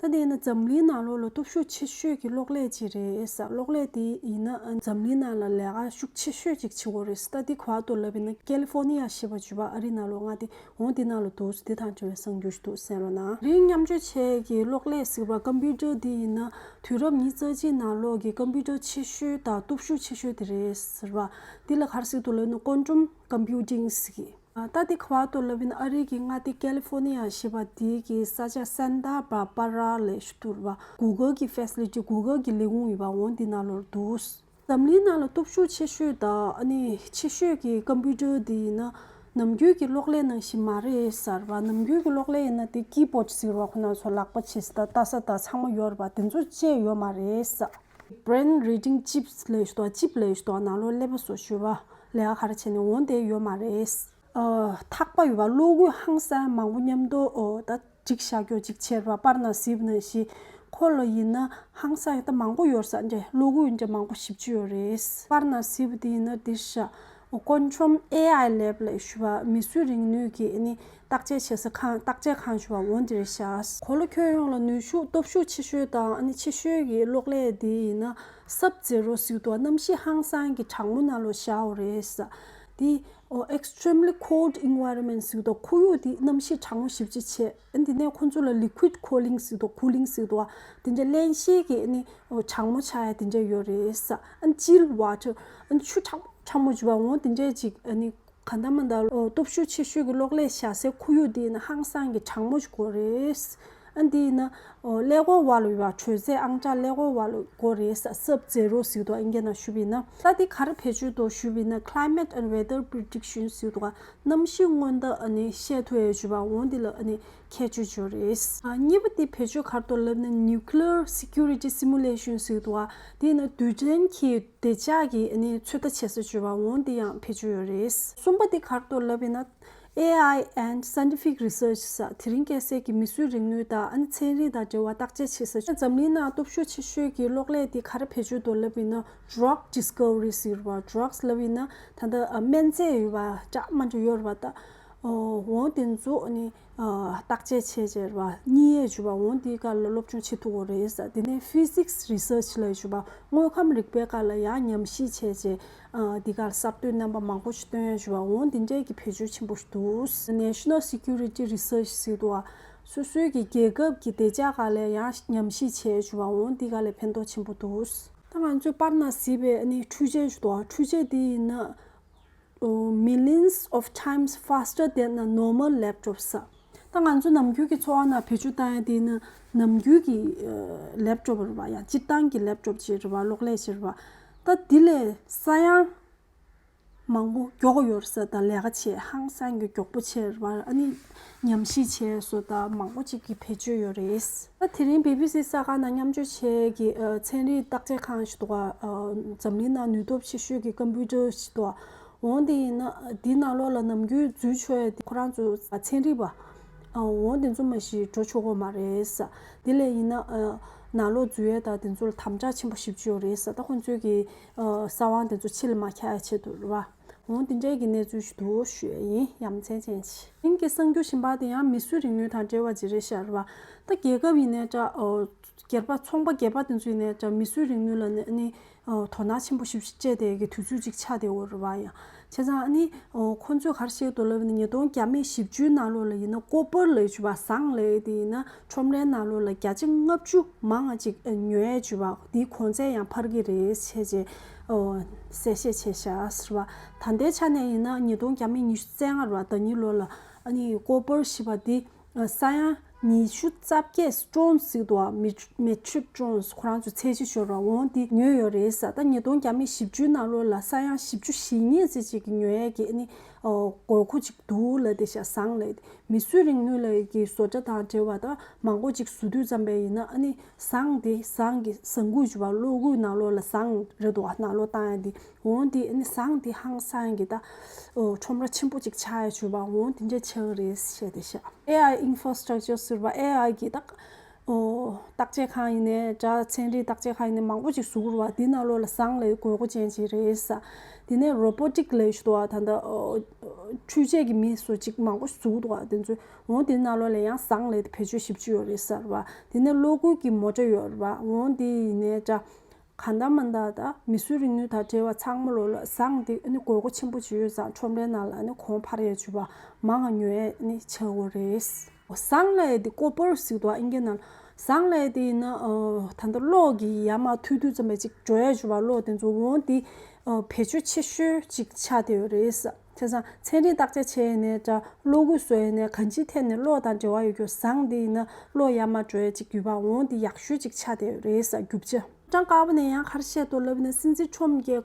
ག་ད་དེ་ཡིན་ན་འཛམ་གླིང་ནང་ལོགས་ལ་སྟོབས་ཤུགས་ཆེ་ཤོས་ཀྱི་གློག་ཀླད་ཅིག་རེད་ཟེར། གློག་ཀླད་དེ་ཡིན་ན་འཛམ་གླིང་ནང་ལ་ལས་ཀ་ཤུགས་ཆེ་ཤོས་ཅིག་བྱེད་ཀྱི་ཡོད་རེད་ཟེར། ད་འདི་ག་པར་འདུག་ལབ་ཡིན་ན་ཀེ་ལི་ཧྥོ་ནི་ཡ་ཞེས་པ་བརྗོད་པ་ཨ་རི་ནང་ལོགས་མངའ་སྡེ་འོ་འདི་ནང་ལ་འདུག་འདི་དང་འབྲེལ་བའི་གསར་འགྱུར་ཞིག་འདུག་གསན་རོགས་གནང་། རིང་མཉམ་སྤྱོད་བྱེད་ཀྱི་གློག་ཀླད་ཟེར་བ་ཀམ་པུ་ཊར་འདི་ཡིན་ན་དུས་རབས་ཉི་ཤུ་རྩ་གཅིག་ནང་ལོགས་ཀྱི་ཀམ་པུ་ཊར་ཆེ་ཤོས་དང་སྟོབས་ཤུགས་ཆེ་ཤོས་དེ་རེད་ཟེར་བ། འདི་ལ་ག་རེ་ཟེར་འདུག་ལབ་ན་ཀོན་ཊམ་ཀམ་པུ་ཊིང་ཟེར་གི་ད་འདི་ག་པར་འདུག་ལབ་ཡིན་ན་ཨ་རི་གི་མངའ་སྡེ་ཀེ་ལི་ཧྥོ་ནི་ཡ་ཞེས་པ་འདི་གི་ས་ཆ་སན་ཏཱ་བྷར་བྷ་ར་ལབ་ཞིག་འདུག་རེད་པ། གུ་གལ་གི་ཕེ་སི་ལི་ཊི་གུ་གལ་གི་ལས་ཁུངས་ཡོད་པ་འོ་འདི་ནང་ལོགས་འདུག་འཛམ་གླིང་ནང་ལ་སྟོབས་ཤུགས་ཆེ་ཤོས་དང་ཨ་ནི་ཆེ་ཤོས་ཀྱི་ཀམ་པུ་ཊར་འདི་ཡིན་ན་ནམ་རྒྱུན་གྱི་གློག་ཀླད་ནང་བཞིན་མ་རེད་ཟེར་བ། ནམ་རྒྱུན་གྱི་གློག་ཀླད་ཡིན་ན་དེ་ཀི་བོཌ་ཟེར་བ་ཁོ་ན་ཚོ་ལག་པ་བྱས་ད་ལྟ་ས་དང་ཚང་མ་ཡོད་རེད་པ། དེ་ཚོ་ཅིག་ཡོད་མ་རེད་ཟེར། བྷི་རེན་རི་ཌིང་ཅིབ་ལབ་ཞིག་འདུག་ཅིབ་ལབ་ཞིག་འདུག་ནང་ལོགས་ཀླད་པ་བཟོ་ཞུ་བ་ལས་ཀ་ག་རེ་བྱས་ནས་འོ་དེ་ཡོད་མ་རེད། ཨ། ཐག་པ་ཡོད་པ། གློག་སྐུད་ཧང་སང་མང་པོ་མཉམ་དུ་ཨོ་ད་སྒྲིག་བཞག་རྒྱུ་ཅིག་བྱས་པ། པར་ནང་གཟིགས་ནང་བཞིན་ཁོ་ལ་ཡིན་ན་ཧང་སང་ད་མང་པོ་ཡོད་ས་འདྲ། གློག་སྐུད་འདྲ་མང་པོ་ཞེ་པོ་ཅིག་ཡོད་རེད། པར་ནང་གཟིགས་པ་དེ་ཡིན་ན་དེ་ཤ་ཀོན་ཊམ་ཨེ་ཨའི་ལེབ་ལབ་ཞུ་བ་མིག་གཟུགས་རིག་ནུས་ཀྱི་ཨ་ནི་བརྟག་དཔྱད་བྱེད་ས་ཁང་བརྟག་དཔྱད་ཁང་ཞུ་བ་འོ་འདི་རེད་ཤག་གོ་ལ་ཁྱོན་ཡོངས་ལ་ནུས་ཤུགས་སྟོབས་ཤུགས་ཆེ་ཤོས་དང་ཨ་ནི་ཆེ་ཤོས་ཀྱི་གློག་ཀླད་དེ་ཡིན་ན་སབ་ཛེ་རོ་ཟེར་འདུག་གནམ་གཤིས་ཧང་སང་གི་གྲང་མོ་ནང་ལོགས་བཞག་ཡོད་རེད་ཟེར། དེ་ཨོ་extremely cold environment ཟེར་འདུག་ཁོར་ཡུག་དེ་གནམ་གཤིས་གྲང་མོ་ཞེ་པོ་ཅིག་བྱས། ཨ་འདི་ནས་ཁོ་ཚོ་ལ་liquid cooling ཟེར་འདུག cooling ཟེར་འདུག་དེ་འདྲ་བརླན་གཤེར་གྱི་ཨ་ནི་ཨོ་གྲང་མོ་ཆགས་ཡ་དེ་འདྲ་ཡོད་རེད་ཟེར། ཨ་chilled water ཨ་ཆུ་གྲང་གྲང་མོ་བྱུག་པ་འོ་དེ་འདྲས་ཅིག་ཨ་ནི་གང་ལྟར་མ་ལྟར་ཨོ་སྟོབས་ཤུགས་ཆེ་ཤོས་ཀྱི་གློག་ཀླད་བཞག་སའི་ཁོར་ཡུག་འདི་ནི་ཧང་སང་གི་གྲང་མོ་ཞིག་དགོས་རེད། ཨ་འདི་ནི་ཨོ་ཀླད་ཀོར་བར་ལ་ཡོད་པ་དྲོད་ཚད་ཨང་གྲངས་ཀླད་ཀོར་བར་ལ་དགོས་རེད་ཟེར། sub zero ཟེར་འདུག་ཨིན་སྐད་ནང་ཞུ་བ་ཡིན་ན། ད་འདི་ག་རེ་བེད་སྤྱོད་དུ་ཞུ་བ་ཡིན་ན་climate and weather prediction ཟེར་འདུག་གནམ་གཤིས་སྔོན་བརྡ་ཨ་ནི་བཤད་ཐུབ་ཡ་ཞུ་བ་འོ་འདི་ལ་ཨ་ནི་ཁྱད་ཆོས་ཡོད་རེད། ཨ་གཉིས་པ་དེ་བེད་སྤྱོད་ག་རེ་འདུག་ལབ་ན་nuclear security simulation ཟེར་འདུག་དེ་ནི་རྡུལ་ཕྲན་གྱི་བདེ་འཇགས་ཀྱི་ཨ་ནི་ཚོད་ལྟ་བྱེད་ས་ཞུ་བ་འོ་འདི་ཡང་བེད་སྤྱོད་ཡོད་རེད། གསུམ་པ་དེ་ག་རེ་འདུག་ལབ་ཡིན་ན། ཨེ་ཨའི་and scientific research ཟེར་དེ་རིང་ཁ་སང་གི་མིག་གཟུགས་རིག་ནུས་དང་ཨ་ནི་ཚན་རིག་དང་འབྲེལ་བ་བརྟག་དཔྱད་བྱེད་ས། འཛམ་གླིང་ནང་སྟོབས་ཤུགས་ཆེ་ཤོས་ཀྱི་གློག་ཀླད་དེ་ག་རེ་བེད་སྤྱོད་འདུག་ལབ་ཡིན་ན་drug discovery ཟེར་བ། drugs ལབ་ཡིན་ན་ད་ལྟ་སྨན་རྫས་ཡོད་པ་འདྲ་མི་འདྲ་ཡོད་རེད་པ། ད་འོ་དེ་ཚོ་ཨ་ནི་བརྟག་དཔྱད་བྱས་བྱས་རེད་པ། གཉིད་ཡས་བྱས་པ་འོ་དེའི་སྒང་ལ་སློབ་སྦྱོང་བྱེད་ཐུབ་ཀྱི་རེད་ཟེར། དེ་ནས་physics research ལབ་བྱས་པ་དངོས་ཁམས་རིག་པའི་སྒང་ལ་ཡང་ཉམས་ཞིབ་བྱས་བྱས། ཨ་འདི་གར་གསར་གཏོད་རྣམ་པ་མང་པོ་ཞིག་སྟོན་ཡ་ཞུ་བ་འོང་། འདི་འདྲའི་གི་བེད་སྤྱོད་ཆེན་པོ་ཞིག་འདུག National Security Research ཟེར་འདུག་བ། སོ་སོའི་གི་རྒྱལ་ཁབ་ཀྱི་བདེ་འཇགས་སྒང་ལ་ཡང་ཉམས་ཞིབ་བྱས་ཞུ་བ་འོང་། འདི་ག་ལ་ཕན་ཐོགས་ཆེན་པོ་འདུག་ད་ང་ཚོས་པར་ན་གཟིགས་པའི་ཨ་ནི་འཕྲུལ་ཆས་ཞིག་འདུག་བ། འཕྲུལ་ཆས་འདི་ཡིན་ན་ཨོ་millions of times faster than a normal laptop ཟེར། ད་ང་ཚོ་ནམ་རྒྱུན་གྱི་འཚོ་བ་ནང་བེད་སྤྱོད་བཏང་ཡ་དེ་ནི་ནམ་རྒྱུན་གྱི་ལེབ་ཊོབ་རེད་བ། ཡང་སྤྱིར་བཏང་གི་ལེབ་ཊོབ་ཅིག་རེད་བ། གློག་ཀླད་ཅིག་རེད་བ། ད་དེ་ལས་ས་ཡང་མང་པོ་མགྱོགས་ཡོད་ས་དང་ལས་ཀ་བྱེད་ཧང་སང་གི་མགྱོགས་པོ་བྱེད་རེད་བ། ཨ་ནི་ཉམས་ཞིབ་བྱེད་སོ་ད་མང་པོ་ཅིག་གི་བེད་སྤྱོད་ཡོད་རེད། ད་དེ་རིང་བི་བི་སི་གསར་ཁང་ནང་མཉམ་སྤྱོད་བྱེད་ཀྱི་ཚན་རིག་བརྟག་དཔྱད་ཁང་ཞིག་འདུག་བ། འཛམ་གླིང་ནང་ནུས་སྟོབས་ཆེ་ཤོས་ཀྱི་ཀམ་པུ་ཊར་ཞིག་འདུག་བ། འོང་དེ་ཡིན་ན་དེའི་ནང་ལོགས་ལ་ནམ་རྒྱུན་འཛུལ་ཆོག་ཡ་དེ་ཁོ་རང་ཚོ་ཚན་རིག་པ། འོང་དེ་ཚོ་མ་གཞི་འགྲོ་ཆོག་གི་མ་རེད་ས། དེ་ལས་ཡིན་ན་ནང་ལོགས་འཛུལ་ཡ་དང་དེ་ཚོ་ལ་དམ་དྲག་ཆེན་པོ་ཞེ་པོ་ཅིག་ཡོད་རེད་ས། ད་ཁོང་ཚོའི་གི་ས་དབང་དེ་ཚོ་ཕྱི་ལ་མ་འཁྱེར་ཡ་ཆེད་དུ་རེད་བ། འོང་དེ་འདྲའི་གི་གནས་ཚུལ་ཞིག་འདུག་ཞུ་ཡ་ཡིན། ཡ་མཚན་ཅན་ཞིག་ཡིན་གྱི་གསར་འགྱུར་གཞན་པ་དེ་ཡང་མིག་གཟུགས་རིག་ནུས་དང་འབྲེལ་བ་ཅིག་རེད་ཤག་རེད་བ། ད་རྒྱལ་ཁབ་ཡིན་ནའི་འདྲ། སྒེར་པ་ཚོང་པ་སྒེར་པ་དེ་ཚོ་ཡིན་ནའི་འདྲ། མིག་གཟུགས་རིག་ནུས་ལ་ནི་ཨ་ནི་དོ་སྣང་ཆེན་པོ་ཞེ་པོ་ཅིག་སྤྲད་བསྡད་ཀྱི་དུས་ཚོད་ཅིག་ཆགས་བསྡད་ཡོད་རེད་བ། ཡང་བྱས་ཙང་ཨ་ནི་ཁོང་ཚོས་ག་རེ་བཤད་འདུག་ལབ་ན་ཉིས་སྟོང་བརྒྱ་མེད་བཞི་བཅུ་ནང་ལོགས་ལ་ཡིན་ན་ཀོ་པར་ལབ་ཡ་བྱས་པ་ཟངས་ལབ་ཡ་དེ་ཡིན་ན་ཁྲོམ་རའི་ནང་ལོགས་ལ་བརྒྱ་ཆ་ལྔ་བཅུ་མང་བ་ཅིག་ཉོ་ཡ་བྱས་པ་དེའི་གོང་ཚད་ཡང་འཕར་གྱི་རེད་བྱས་རྗེས་གསལ་བཤད་བྱས་ཤག་ཟེར་བ། ད་ལྟའི་ཆ་ནས་ཡིན་ན་ཉིས་སྟོང་བརྒྱ་མེད་ཉི་ཤུ་རྩ་ལྔ་རེད་བ། ཟླ་ཉིན་ལོ་ལ་ཨ་ནི་ཀོ་པར་ཞེས་པ་དེ་ས་ཡ་ཉི་ཤུ་རྩ་བརྒྱད་ཊོན་ཟེར་འདུག་བ། མི་མེ་ཊྲིག་ཊོན་ཁོ་རང་ཚོ་ཚད་གཞི་ཤོར་བ་འོང་དེ་ཉོས་ཡོད་རེད་ཟེར། ད་ཉིས་སྟོང་བརྒྱ་མེད་བཞི་བཅུ་ནང་ལོགས་ལ་ས་ཡ་བཞི་བཅུ་ཞེ་གཉིས་ཙམ་ཅིག་གི་ཉོ་ཡས་ཀྱི་ཨ་ནི་དགོས་མཁོ་ཅིག་འདུག་ལབ་བསྡད་ཤག་ཟངས་ལབ་དེ། མིག་གཟུགས་རིག་ནུས་ལབ་ཡས་ཀྱི་བཟོ་གྲྭ་དང་འབྲེལ་བ་ད་མང་པོ་ཅིག་བཟོ་དུས་ཙམ་པ་ཡིན་ན་ཨ་ནི་ཟངས་དེ་ཟངས་ཀྱི་ཟངས་ཁུག་བྱས་པ་གློག་སྐུད་ནང་ལོགས་ལ་ཟངས་རེད་འདུག་བ། ནང་ལོགས་བཏང་ཡ་དེ། འོང་དེ་ཨ་ནི་ཟངས་དེ་ཧང་སང་གི་ད་ཁྲོམ་ར་ཆེན་པོ་ཅིག་ཆགས་ཡ་བྱས་པ་འོང་དེ་འདྲ་ཆགས་ཀྱི་རེད་བཤད་བསྡད་ཤག་ཨེ་ཨའི་ཨིན་ཕོ་སི་ཊག་ཅར་ཟེར་བ། ཨེ་ཨའི་གི་ད་ ཨོ། བརྟག་དཔྱད་ཁང་ཡིན་ནའི་འདྲ། ཚན་རིག་བརྟག་དཔྱད་ཁང་ཡིན་ནའི་མང་པོ་ཅིག་བཟོ་གི་རེད་བ། འདི་ནང་ལོགས་ལ་ཟངས་ལབ་དགོས་མཁོ་ཅན་ཅིག་རེད་ས། དེ་ནས་རོ་བྷོ་ཊིག་ལབ་ཞིག་འདུག་བ། ད་ལྟ་ཨོ། འཕྲུལ་ཆས་ཀྱི་མི་སུ་ཅིག་མང་པོ་ཞིག་བཟོ་གི་འདུག་བ། དེ་ཚོ་འོང་དེ་ནང་ལོགས་ལ་ཡང་ཟངས་ལབ་དེ་བེད་སྤྱོད་ཞེ་པོ་ཅིག་ཡོད་རེད་ས་རེད་བ། དེ་ནས་གློག་སྒུལ་གྱི་མོ་ཊ་ཡོད་རེད་བ། འོང་དེ་ཡིན་ནའི་འདྲ། གང་ལྟར་མ་ལྟར་ད་མིས་བཟོས་རིག་ནུས་དང་འབྲེལ་བ་ཚང་མ་ལོགས་ལ་ཟངས་དེ་ཨ་ནི་དགོས་མཁོ་ཆེན་པོ་ཅིག་ཡོད་ཙང་ཁྲོམ་རའི་ནང་ལ་ཨ་ནི་གོང་འཕར་ཡས་བྱུས་པ་མང་ང་ཉོ་ཡས་ཨ་ནི་བྱེད་དགོས་རེད། ཟངས་ལབ་ཡས་དེ་ཀོ་པར་ཟེར་འདུག་ཨིན་སྐད་ནང་། ཟངས་ལབ་ཡས་དེ་ཡིན་ན་ཨ། ད་ལྟ་གློག་གི་ཡར་མར་མཐུད་དུས་ཙམ་པ་ཅིག་འགྲོ་ཡས་བྱུས་པ་གློག་དེ་ཚོ་འོང་དེ་ཨ། བེད་སྤྱོད་ཆེ་ཤོས་ཅིག་ཆགས་བསྡད་ཡོད་རེད། བྱས་ཙང་ཚན་རིག་བརྟག་དཔྱད་བྱས་ཡིན་ནའི་འདྲ། གློག་སྒུལ་བཟོ་ཡིན་ནའི་གང་ཅིའི་ཐད་ནས་གློག་དང་འབྲེལ་བ་ཡོད་རྒྱུ་ཟངས་དེ་ཡིན་ན་གློག་ཡར་མར་འགྲོ་ཡས་ཅིག་ཡོད་པ་འོང་དེ་ཡག་ཤོས་ཅིག་ཆགས་བསྡད་ཡོད་རེད་ས་རྒྱུ་ཆ། ཕོ་བྲང་དཀར་པོ་ནས་ཡང་ག་རེ་བཤད་འདུག་ལབ་ན། སྲིད་འཛིན་ཁྲོམ་གྱི་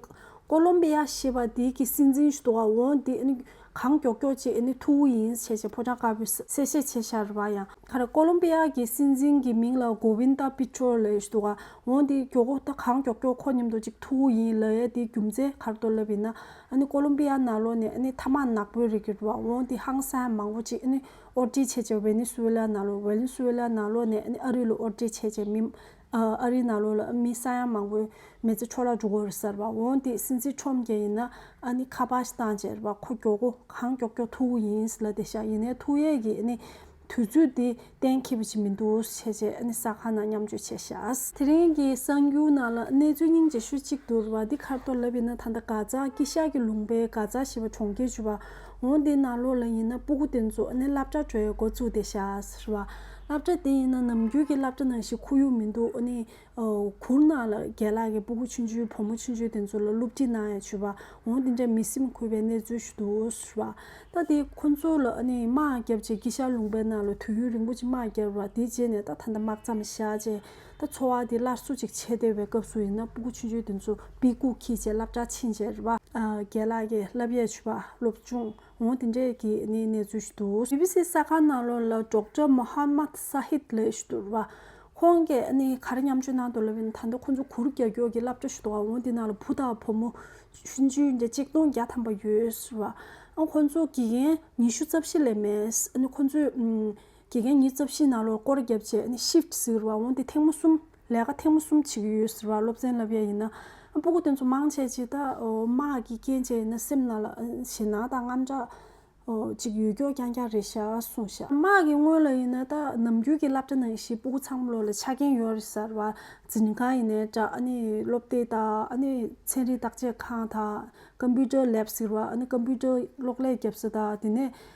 ཀོ་ལོམ་པི་ཡ་ཞེས་པ་དེ་གི་སྲིད་འཛིན་ཞིག་འདུག་ག་འོང་དེ་ཨ་ནི་གང་མགྱོགས་མགྱོགས་ཅིག་ཨ་ནི་ཐུག་གི་ཡིན་ཞེས་བྱས་ཕོ་བྲང་དཀར་པོས་གསལ་བཤད་བྱས་བཞག་རེད་བ། ཡང་ག་རེ་ཀོ་ལོམ་པི་ཡ་གི་སྲིད་འཛིན་གྱི་མིང་ལ་གོ་ཝིན་ད་པི་ཊོ་ལབ་ཞིག་འདུག་ག་འོང་དེ་མགྱོགས་པོ་ད་གང་མགྱོགས་མགྱོགས་ཁོ་མཉམ་དུ་ཅིག་ཐུག་གི་ཡིན་ལབ་ཡས་དེ་རྒྱུ་མཚན་ག་རེ་འདུག་ལབ་ཡིན་ན། ཨ་ནི་ཀོ་ལོམ་པི་ཡ་ནང་ལོགས་ནས་ཨ་ནི་ཐ་མག་ནག་པོའི་རིགས་རེད་བ། འོང་དེ་ཧང་སང་མང་པོ་ཅིག་ཨ་ནི་ཨོར་ཌར་བྱས་བྱས་ཝེ་ནེ་སུ་ཝེ་ལ་ནང་ལོགས། ཝེ་ནེ་སུ་ཝེ་ལ་ནང་ལོགས་ནས་ཨ་ནི་ཨ་རི་ལ་ཨོར་ཌར་བྱས་བྱས་མི། ཨ་རིའི་ནང་ལོགས་ལ་མི་ས་ཡ་མང་པོའི་མི་ཚེ་འཕྲོ་བརླག་འགྲོ་གི་ཡོད་རེད་ཟེར་བ། འོང་དེ་སྲིད་འཛིན་ཁྲོམ་གྱིས་ཡིན་ན་ཨ་ནི་ཁ་པར་ཞིག་བཏང་བྱས་རེད་བ། ཁོ་མགྱོགས་པོ་གང་མགྱོགས་མགྱོགས་ཐུག་གི་ཡིན་ལབ་བསྡད་ཤག་ཡིན་ནའི་ཐུག་ཡས་ཀྱི་ཨ་ནི་དུས་ཚོད་དེ་གཏན་འཁེལ་བ་ཅིག་མི་འདུག་བྱས་བྱས་ཨ་ནི་གསར་ཁང་ནང་མཉམ་སྤྱོད་བྱས་ཤག་དེ་རིང་གི་གསར་འགྱུར་ནང་ལ་གནས་ཚུལ་སྙིང་རྗེ་ཤོས་གཅིག་འདུག་རེད་བ། འདི་ག་རེ་འདུག་ལབ་ཡིན་ན། ད་ལྟ་གྷ་ཛ་དཀྱིལ་ཤར་གྱི་ལུང་པའི་གྷ་ཛ་ཞེས་པ་གྲོང་ཁྱེར་ཅིག་ཡོད་པ། འོང་དེའི་ནང་ལོགས་ལ་ཡིན་ན་སྤུ་གུ་དེ་ཚོ་ཨ་ནི་སློབ་གྲྭ་འགྲོ་ཡས་འགོ་བཙུགས་བསྡད་ཤག་ཟེར་བ། སློབ་གྲྭ་དེ་ཡིན་ན་ནམ་རྒྱུན་གྱི་སློབ་གྲྭ་ནང་བཞིན་ཁོར་ཡུག་མི་འདུག་ཨ་ནི་ཨོ། གུར་ནང་ལ་རྒན་ལགས་ཀྱིས་སྤུ་གུ་ཆུང་ཆུང་བུ་མོ་ཆུང་ཆུང་དེ་ཚོ་ལ་སློབ་ཁྲིད་གནང་ཡས་བྱུས་པ། འོང་དེ་འདྲའི་མི་སེམས་འགུལ་བའི་གནས་ཚུལ་ཞིག་འདུག་ཟེར་བ། ད་དེ་ཁོ་ཚོ་ལ་ཨ་ནི་དམག་བརྒྱབ་བྱས་དཀྱིལ་ཤར་ལུང་པའི་ནང་ལ་དུས་ཡུན་རིང་པོ་ཅིག་དམག་བརྒྱབ་པ། དེ་རྗེས་ནས་ད་ད་ལྟ་དམག་མཚམས་བཞག་བྱས་ད་འཚོ་བ་དེ་སླར་གསོ་ཅིག་བྱེད་བསྡད་པའི་སྐབས་སུ་ཡིན་ན་སྤུ་གུ་ཆུང་ཆུང་དེ་ཚོ་སྦེལ་ཀོབ་འཁྱེར་བྱས་སློབ་གྲྭར་ཕྱིན་བྱས་རེད་བ། ཨ། རྒན་ལགས་ཀྱིས་བསླབ་ཡས་བྱུས་པ་སློབ་སྦྱོང་འོང་དེ་འདྲས་ཀྱི་ཨ་ནི་གནས་ཚུལ་ཞིག་འདུག་བྷི་བྷི་སི་གསར་ཁང་ནང་ལོགས་ལ་ཌོག་ཊར་མོ་ཧམ་མད་ས་ཧིད་ལབ་ཞིག་འདུག་རེད་བ། ཁོང་གིས་ཨ་ནི་ག་རེ་མཉམ་སྤྱོད་གནང་འདུག་ལབ་ཡིན་ན། ད་ལྟ་ཁོང་ཚོ་གུར་རྒྱག་རྒྱུ་གི་སློབ་གྲྭ་ཞིག་འདུག་ག་འོང་དེ་ནང་ལ་བུ་དང་བུ་མོ་ཆུང་ཆུང་འདྲ་གཅིག་སྟོང་བརྒྱ་ཐམ་པ་ཡོད་ཟེར་བ། ཨ། ཁོང་ཚོ་དགེ་རྒན་ཉི་ཤུ་རྩ་བཞི་ལས་མེད། ཨ་ནི་ཁོང་ཚོས་ཨམ། དགེ་རྒན་ཉི་ཤུ་རྩ་བཞི་ནང་ལོགས་སྐོར་བརྒྱབ་བྱས་ཨ་ནི་ཤིཕ་ཊི་ཟེར་བ། འོང་དེ་ཐེངས་མ་གསུམ་ལས་ཀ་ཐེངས་མ་གསུམ་བྱེད་ཀྱི་ཡོད་ཟེར་བ། སློབ་ཚན་བསླབ་ཡས་ཡིན་ན། ཨ། སྤུ་གུ་དེ་ཚོ་མང་ཆེ་ཅིག་ད་ཨོ། དམག་གི་རྐྱེན་བྱས་ཡིན་ན་སེམས་ནང་ལ་ཨ། ཞེད་སྣང་དང་དངངས་སྐྲག་ཨོ། ཅིག་ཡོད་མགྱོགས་རྐྱང་རྐྱང་རེད་ཤག་གསུངས་ཤག་དམག་གི་སྔོན་ལ་ཡིན་ན་ད་ནམ་རྒྱུན་གྱི་སློབ་གྲྭ་ནང་བཞིན་སྤུ་གུ་ཚང་མ་ལོགས་ལ་ཆ་རྐྱེན་ཡོད་རེད་ཟེར་བ། འཛིན་ཁང་ཡིན་ནའི་འདྲ། ཨ་ནི་སློབ་དེབ་དང་ཨ་ནི་ཚན་རིག་བརྟག་དཔྱད་ཁང་དང་ཀམ་པུ་ཊར་ལེབ་ཟེར་བ། ཨ་ནི་ཀམ་པུ་ཊར་གློག་ཀླད་རྒྱབ་ས་དང་དེ་ནས་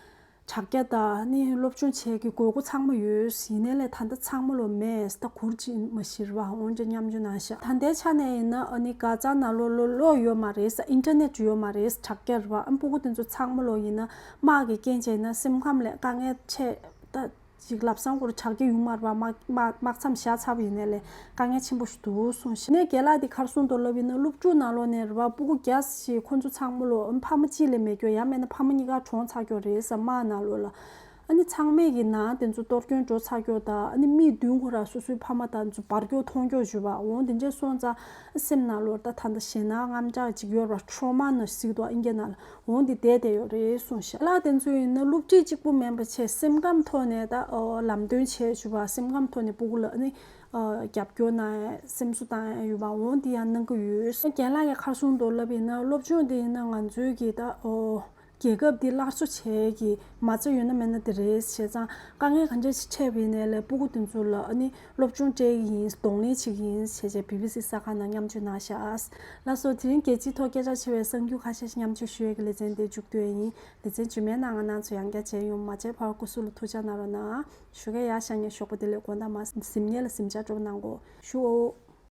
དྲ་རྒྱ་དང་ཨ་ནི་སློབ་སྦྱོང་བྱེད་ཀྱི་དགོས་མཁོ་ཚང་མ་ཡོད། ཡིན་ནའི་ལས་ད་ལྟ་ཚང་མ་ལོགས་མེད། ད་གུར་ཅིག་མ་གཞི་རེད་བ། འོན་ཀྱང་མཉམ་སྤྱོད་གནང་ཤག་ད་ལྟའི་ཆ་ནས་ཡིན་ན་ཨ་ནི་གྷ་ཛ་ནང་ལོགས་ལ་གློག་ཡོད་མ་རེད། ཨིན་ཊར་ནེཊ་ཡོད་མ་རེད། དྲ་རྒྱ་རེད་བ། ཨ། སྤུ་གུ་དེ་ཚོ་ཚང་མ་ལོགས་ཡིན་ན་དམག་གི་རྐྱེན་བྱས་ན་སེམས་ཁམས་ལ་དཀའ་ངལ་འཕྲད་ད། ཅིག་ལབ་སང་སྐོར་དྲ་རྒྱ་ཡོད་མ་རེད་བ། དམག་དམག་དམག་མཚམས་བཞག་ཚར་བ་ཡིན་ནའི་ལས་དཀའ་ངལ་ཆེན་པོ་ཞིག་འདུག་གསུངས་ཤག་ནས་རྒན་ལགས་འདི་ག་རེ་གསུངས་འདུག་ལབ་ཡིན་ན། སློབ་ཕྲུག་ནང་ལོགས་ནས་རེད་བ། སྤུ་གུ་བརྒྱ་ཞིག་ཁོ་ཚོ་ཚང་མ་ལོགས་ཕ་མ་གཅིག་ལས་མེད་རྒྱུ། ཡང་མིན་ན་ཕ་མ་གཉིས་ཀ་གྲོངས་ཚར་རྒྱུ་རེད་ཟེར། དམག་ནང་ལོགས་ལ་ཨ་ནི་ཚང་མས་ཀྱི་ནང་དེ་ཚོ་གཏོར་སྐྱོན་འགྲོ་ཚར་རྒྱུ་དང་། ཨ་ནི་མི་བདུན་ཁོ་རང་སོ་སོའི་ཕ་མ་དང་ཚོ་འབར་རྒྱུ་མཐོང་རྒྱུ་བྱུང་བ། འོང་དེ་འདྲས་སོང་ཙང་སེམས་ནང་ལོགས་ད་ད་ལྟ་ཞེད་སྣང་དངངས་སྐྲག་ཅིག་ཡོད་རེད་བ། ཊོ་རོ་མ་ནོ་ཟེར་གྱི་འདུག་ཨིན་སྐད་ནང་ལ། འོང་འདི་བསྡད་བསྡད་ཡོད་རེད་གསུངས་ཤག་ལ་དེ་ཚོ་ཡིན་ན་སློབ་ཁྲིད་གཅིག་པུ་མིན་པ་བྱས་སེམས་ཁམས་ཐོག་ནས་ད་ཨོ་ལམ་སྟོན་བྱས་བྱུང་བ། སེམས་ཁམས་ཐོག་ནས་སྤུ་གུ་ལ་ཨ་ནི་ཨ་རྒྱབ་སྐྱོར་གནང་ཡ། སེམས་གསོ་བཏང་ཡ་ཡོད་པ། འོང་འདི་ཡང་གནང་གི་ཡོད། རྒན་ལགས་ཀྱིས་ག་རེ་གསུངས་འདུག་ལབ་ཡིན་ན། སློབ་སྦྱོང་འདི་ཡིན་ན་ང་ཚོའི་གི་ད་ཨོ་རྒྱལ་ཁབ་འདི་སླར་གསོ་བྱེད་ཀྱི་མ་རྩ་ཡོད་ན་མེད་ན་དེ་རེད། བྱས་ཙང་དཀའ་ངལ་ག་འདྲ་ཞིག་འཕྲད་པ་ཡིན་ནའི་ལས་སྤུ་གུ་དེ་ཚོ་ལ་ཨ་ནི་སློབ་སྦྱོང་སྤྲད་ཀྱི་ཡིན། གདོང་ལེན་བྱེད་ཀྱི་ཡིན་ཞེས་བྱས་བྷི་བྷི་སི་གསར་ཁང་ནང་མཉམ་སྤྱོད་གནང་ཤག་ལགས་སོ། དེ་རིང་རྒྱལ་སྤྱིའི་ཐོག་སྐད་གྲགས་ཆེ་བའི་གསར་འགྱུར་ཁ་ཤས་ཤིག་མཉམ་སྤྱོད་ཞུ་ཡས་ཀྱི་ལེ་ཚན་དེ་མཇུག་བསྡུ་ཡས་ཡིན། ལེ་ཚན་རྗེས་མའི་ནང་ང་རང་ཚོ་ཡང་བསྐྱར་མཇལ་ཡོང་། མ་མཇལ་བར་སྐུ་གཟུགས་ལ་ཐུགས་ཅག་གནང་རོགས་གནང་། ཞོགས་ཀས་ཡར་ཤར་ནས་ཞོགས་པ་བདེ་ལེགས། དགོང་དག་མ་གཟིམ་ཉལ་ལ་གཟིམ་འཇག་སྤྲོ་པོ་གནང་གོ་ཞུའོ།